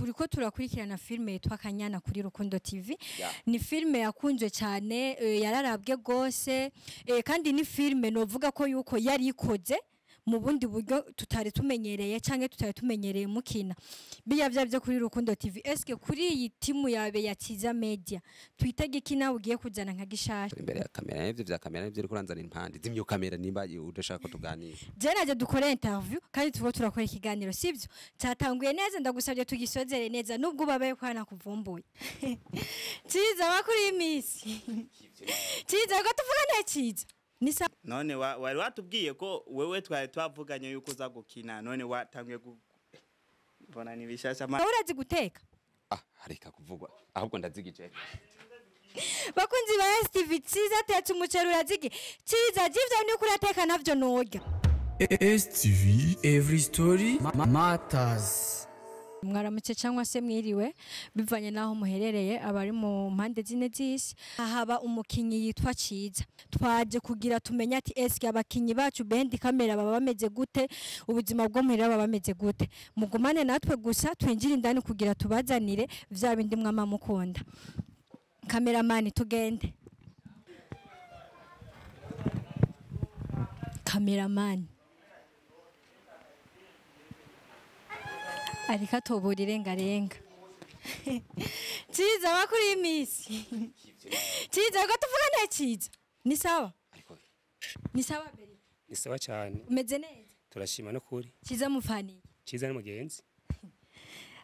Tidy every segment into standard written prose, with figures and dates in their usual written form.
Turiko turakurikirana filme yitwa Kanyana kuri Rukundo TV. Yeah. Ni filme yakunzwe cyane, yararabwe gose, kandi ni filme novuga ko yuko yari ikoze mu bundi buryo tutari tumenyereye canke tutari tumenyereye mukina biya vya byo kuri Rukundo TV. Eske kuri iyi timu yawe ya Ciza Media twitege iki nawe ugiye kuzana nka gishasha? Turi imbere ya kamera, ivyo vya kamera nivyo uriko uranzana impande zimyo kamera nimba udashaka ko tuganira. Je naje dukore interview kandi turiko turakora ikiganiro, sivyo? Cyatanguye neza, ndagusabye tugisozere neza nubwo ubabaye ko nakuvumbuye. Ciza, makuru y'imisi. Ciza, ko tuvugane Ciza ni sa. None wari watubwiye ko wewe twari twavuganye yuko uza gukina, none watanguye mbona ni bishasha ma. Urazi guteka? Ah, hareka kuvugwa ahubwo ndazigije. Bakunzi ba STV, Ciza atetse umuceri urazigi. Ciza, jivyo ni kurateka navyo norya. STV Every Story Matters. Mwaramutse cyangwa se mwiriwe bivanye naho muherereye, abari mu mpande zine z'isi. Haba umukinyi yitwa Ciza, twaje kugira tumenye ati eske abakinyi bacu bendi kamera baba bameze gute, ubuzima bwo muhira baba bameze gute. Mugumane natwe gusa twinjire indani kugira tubazanire vya bindi mwama mukunda. Kameramani, tugende. Kameramani ariko atobora irengarenga. Ciza, makuru y'imisi. Ciza, ko tuvugane Ciza ni sawa? Ariko Ni sawa beri? Ni sawa cyane. Umeze neza? Turashima no kuri. Ciza mufaniye? Ciza ni mugenzi.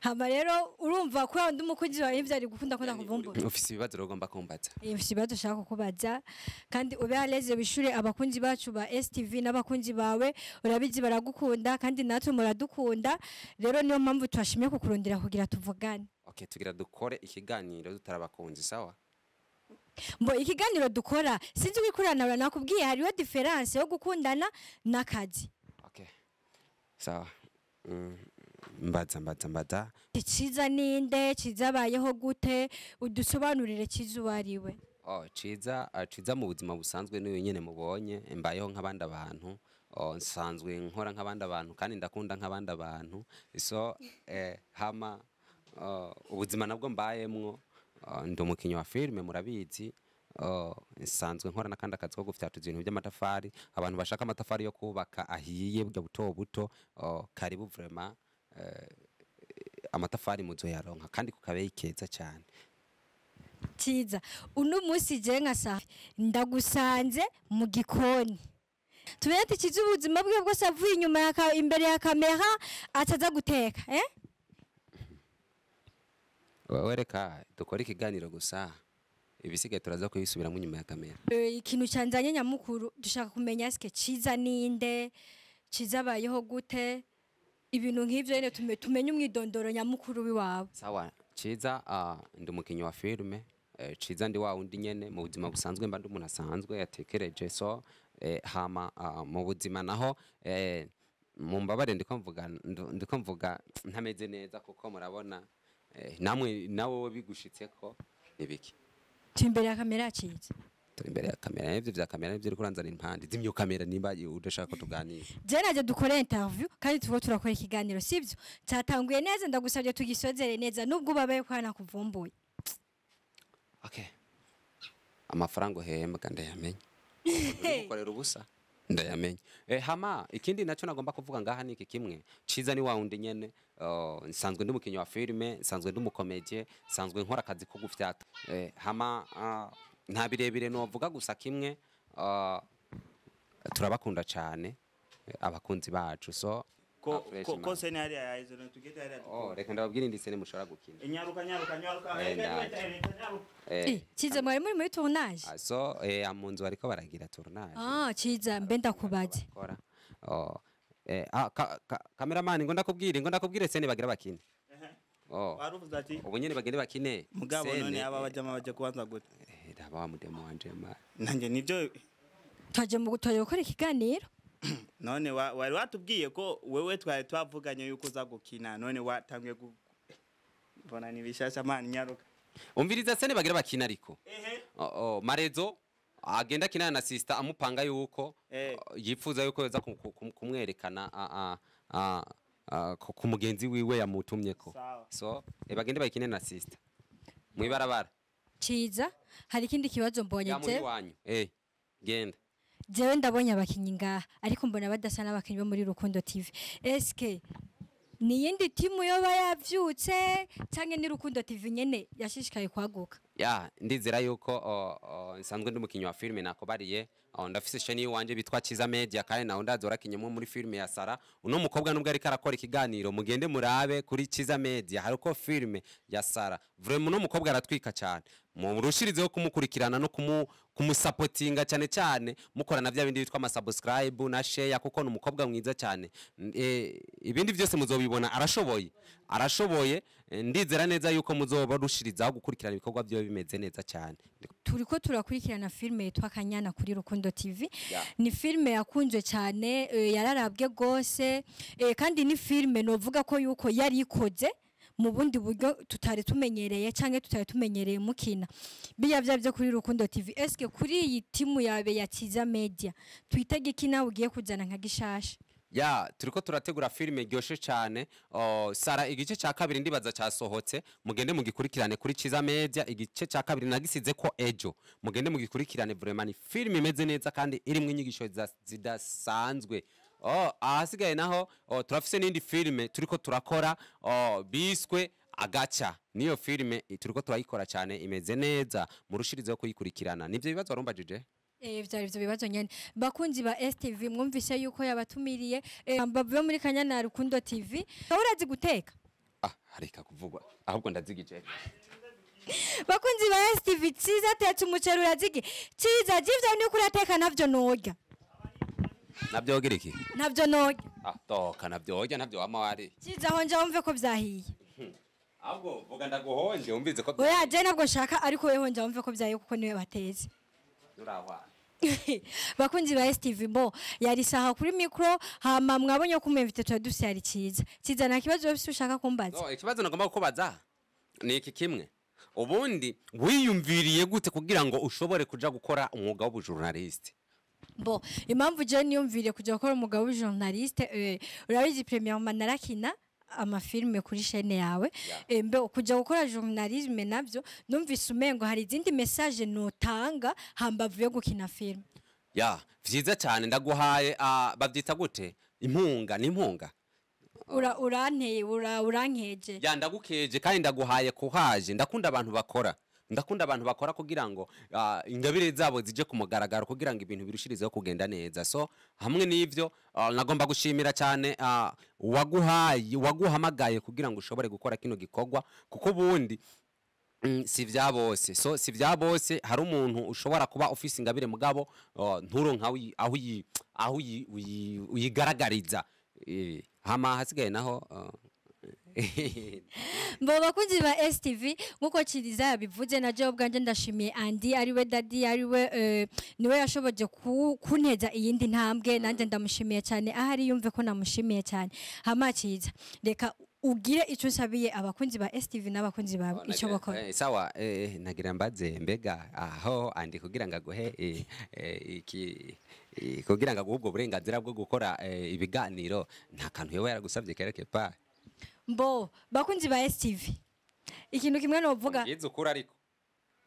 Hama rero urumva ko undi umukunzi wawe ivyo ari gukunda ko ndakuvumbura. Ufise ibibazo rero ugomba kumbaza? Ufise ibibazo ushaka kukubaza kandi ube aleze wishure abakunzi bacu ba STV n'abakunzi bawe, urabizi baragukunda kandi natwe muradukunda, rero niyo mpamvu twashimye kukurondera kugira tuvugane. Okay, tugira dukore ikiganiro tutarabakunzi, sawa? Mbo ikiganiro dukora sinzi kwikurana, nakubwiye hariho difference yo gukundana n'akazi. Okay, sawa. Mbaza mbaza mbaza. Ciza ninde? Ciza abayeho gute? Udusobanurire Ciza uwo ari we. Oh, Ciza, Ciza mu buzima busanzwe niwe nyene mubonye, mbayeho nk'abandi abantu. Oh, nsanzwe nkora nk'abandi abantu kandi ndakunda nk'abandi abantu. So hama ubuzima nabwo mbayemwo, ndi umukinyi wa filme murabizi. Nsanzwe nkora n'akandi akazi ko gufyatuza ibintu by'amatafari. Abantu bashaka amatafari yo kubaka ahiye burya buto buto, karibu vraiment, amatafari muzoyaronka kandi ku kabeyi keza cyane. Ciza, uno munsi je nka Safi ndagusanze mu gikoni. Tumenye ati Ciza ubuzima bwe bwose avuye inyuma ya imbere ya kamera ataza guteka, eh? Wewe reka dukore ikiganiro gusa, ibisigaye turaza kuyisubiramo inyuma ya kamera. Ikintu cyanzanye nyamukuru dushaka kumenya eske Ciza ninde, Ciza abayeho gute, ibintu nk'ivyo nyene tumenye umwidondoro nyamukuru wiwawe. Sawa, Ciza, ndi umukinyi wa filme. Ciza ndi wa wundi nyene mu buzima busanzwe mba ndi umuntu asanzwe yatekereje. So hama mu buzima naho, mumbabare ndiko mvuga ntameze neza kuko murabona, namwe nawe bigushitseko nibiki. Turi imbere ya kamera Ciza. Turi imbere ya kamera, ivyo vya kamera nivyo uriko uranzana impande zimyo kamera nimba udashaka ko tuganira. Je naje dukore interview kandi turiko turakora ikiganiro, sivyo? Cyatanguye neza, ndagusabye tugisozere neza nubwo ubabaye ko nakuvumbuye. Okay, amafaranga uhembwa ndayamenya. Gukorera ubusa ndayamenya. Hama ikindi naco nagomba kuvuga ngaha niki kimwe. Ciza ni wa wundi nyene, nsanzwe ndi umukinyi wa filme, nsanzwe ndi umukomedie, nsanzwe nkora akazi ko gufyata. Hama nta birebire novuga gusa kimwe, turabakunda cyane abakunzi bacu. So ko sene hariya yahize, none tugende hariya Oh, dukore. reka ndababwire indi sene mushobora gukina. Nyaruka nyaruka nyaruka. Nyaruka. Ciza mwari muri muri tournage? So mu nzu bariko baragira tournage. Ah, Ciza mbe ndakubaze. Bakora. Oh, cameraman ngo ndakubwire, ngo ndakubwire sene bagira bakine. Oh. Waruvuze ati ubu nyene bagende bakine. Mugabo none aba bajama baje kubanza gute? Raba wa mudemo wanje ma. Nanje nivyo Twaje mu twaje gukora ikiganiro. None wari watubwiye ko wewe twari twavuganye yuko uza gukina, none watanguye mbona ni bishasha man, nyaruka. Umviriza sene bagira bakina ariko. Oh, Marezo agenda kinana na sister amupanga yuko yifuza yuko yoza kumwerekana ku mugenzi wiwe yamutumyeko. Sawa. So bagende bayikine na sister mwibarabara. Ciza, hari ikindi kibazo mbonye. Ya muri Je wanyu, genda. Jewe ndabonye abakinyi ngaha, ariko mbona badasa n'abakinyi bo muri Rukundo TV. Eske ni iyindi timu yoba yavyutse, canke ni Rukundo TV nyene yashishikaye kwaguka? Ya, ndizera yuko nsanzwe ndi umukinyi wa filime nakobariye. Ndafise chaîne yiwanje bitwa Ciza Media, kandi nawe ndazi warakinyemo muri filime ya Sara. Uno mukobwa nubwo ariko arakora ikiganiro, mugende murabe kuri Ciza Media, hariko filime ya Sara. Vraiment uno mukobwa aratwika cyane, murushirizeho kumukurikirana no kumusapotinga cyane cyane mukorana bya bindi bitwa ama subscribe na share, kuko ni umukobwa mwiza cyane. Ibindi byose muzobibona, arashoboye, arashoboye. Ndizera neza yuko muzoba rushirizaho gukurikirana ibikorwa byiwe bimeze neza cyane. Turiko turakurikirana filime yitwa Kanyana kuri Rukundo TV. Yeah. Ni filime yakunzwe cyane, yararabwe gose, kandi ni filime novuga ko yuko yari ikoze mu bundi buryo tutari tumenyereye, canke tutari tumenyereye mukina biya vya byo kuri Rukundo TV. Eske kuri iyi timu yabe ya Ciza Media twitege iki nawe ugiye kuzana nka gishasha? Ya, turiko turategura filime iryoshe cyane. Sara igice cya kabiri ndibaza cyasohotse, mugende mugikurikirane kuri Ciza Media. Igice cya kabiri nagisize ko ejo, mugende mugikurikirane. Vraiment ni filime imeze neza kandi irimwo inyigisho zidasanzwe. Ahasigaye naho turafise n'indi filime turiko turakora, biswe Agaca. Niyo filime turiko turayikora cyane, imeze neza, murushirizeho kuyikurikirana. Nivyo bibazo warumbajije? Vyari ivyo bibazo nyene. Bakunzi ba STV, mwumvise yuko yabatumiriye bavuye muri Kanyana Rukundo TV. Urazi guteka? Ah, hareka kuvugwa, ahubwo ndazigije. Bakunzi ba STV, Ciza atetse umuceri. Urazigi Ciza? Jivyo niko urateka navyo norya. Navyogira iki? Navyo norya. Ah, toka, navyorya, navyo wama wari. Ciza, honja wumve ko vyahiye. Ahubwo vuga ndaguhonje wumvize ko. Oya, je ntabwo nshaka, ariko wewe honja wumve ko vyahiye, kuko niwe bateze. Urahwa. Bakunzi ba STV, bo yari saha kuri micro. Hama mwabonye ko umwemvite tuba dufise yari Ciza. Ciza, nta kibazo wese ushaka kumbaza? No, ikibazo nagomba kukubaza ni iki kimwe: ubundi wiyumviriye gute kugira ngo ushobore kuja gukora umwuga w'ubujournaliste? Bo, impamvu je niyumviriye kujya gukora umwuga w'ubujournaliste, urabizi, premièrement narakina amafilme kuri chaîne yawe. Mbe kujya gukora journalisme navyo numvise umengo hari izindi message notanga hambavu yo gukina film. Ya, vyiza cyane, ndaguhaye, bavyita gute, impunga ni impunga. Ura uranteye, ura urankeje. Ya, ndagukeje kandi ndaguhaye kuhaje. Ndakunda abantu bakora, ndakunda abantu bakora kugira ngo ingabire zabo zije ku mugaragaro, kugira ngo ibintu birushirizeho kugenda neza. So hamwe n'ivyo, nagomba gushimira cyane waguhaye, waguhamagaye kugira ngo ushobore gukora kino gikorwa, kuko ubundi si vya bose. So si vya bose. Hari umuntu ushobora kuba ufise ingabire, mugabo nturonka aho uyigaragariza. Hama hasigaye naho Mbo, bakunzi ba STV, nkuko Ciza yabivuze, na jewe ubwanje ndashimiye Andy, ariwe daddy, ariwe niwe yashoboje kunteza iyindi ntambwe. Nanjye ndamushimiye cyane, ahari yumve ko namushimiye cyane. Hama Ciza, reka ugire icyo usabiye abakunzi ba STV n'abakunzi bawe icyo bakora. Sawa, nagira mbaze, mbega aho Andi kugira ngo aguhe iki, kugira ngo aguhe ubwo burenganzira bwo gukora ibiganiro, nta kantu yoba yaragusabye kereke pa? Mbo, bakunzi ba STV, ikintu kimwe novuga. Ubwiza ukuri, ariko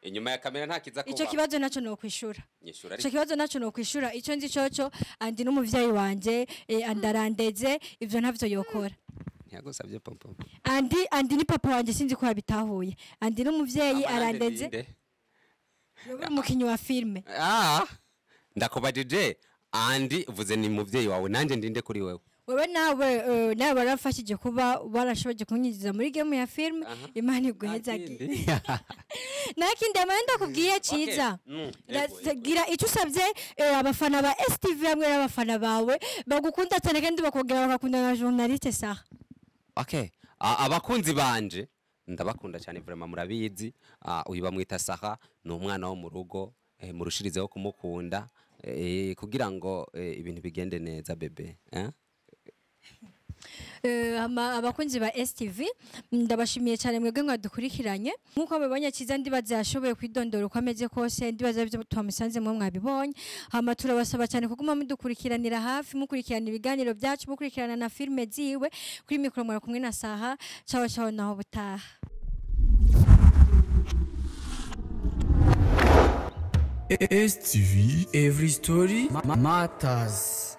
inyuma ya kamera nta kiza kuba. Ico kibazo naco nokwishura. Nyishura. Ico Ariko kibazo naco nokwishura. Ico nzi coco, Andi n'umuvyeyi wanje, andarandeze, ivyo ntavyo yokora. Ntiyagusabye pompo? Andi ni papa wanje, sinzi ko yabitahuye. Andi n'umuvyeyi, arandeze. Yoba umukinyi wa filme. Ah, ndakubajije, Andi uvuze ni muvyeyi wawe, nanje ndinde kuri wewe? Wewe nawe warafashije kuba warashoboje kunyinjiza muri game ya filme. Imana iguhezage. Nakindi amara ndakubwiye, Ciza. Yego, yego. Gira icyo usabye abafana ba STV hamwe n'abafana bawe bagukunda cyane, kandi bakongera bagakunda na journaliste Sarah. Okay. Abakunzi banje ndabakunda cyane vraiment, murabizi. Uyu bamwita Saha, ni umwana wo mu rugo, murushirizeho kumukunda, kugira ngo ibintu bigende neza bebe. Abakunzi ba STV, ndabashimiye cyane mwebwe mwadukurikiranye. Nk'uko mubibonye, Ciza ndibaza yashoboye kwidondora uko ameze kose, ndibaza ibyo twamusanze mwe mwabibonye. Hama turabasaba cyane kuguma mudukurikiranira hafi, mukurikirana ibiganiro byacu, mukurikirana na filime ziwe. Kuri mikoro mwari kumwe na Saha. Ciao ciao, naho butaha. STV Every Story Matters.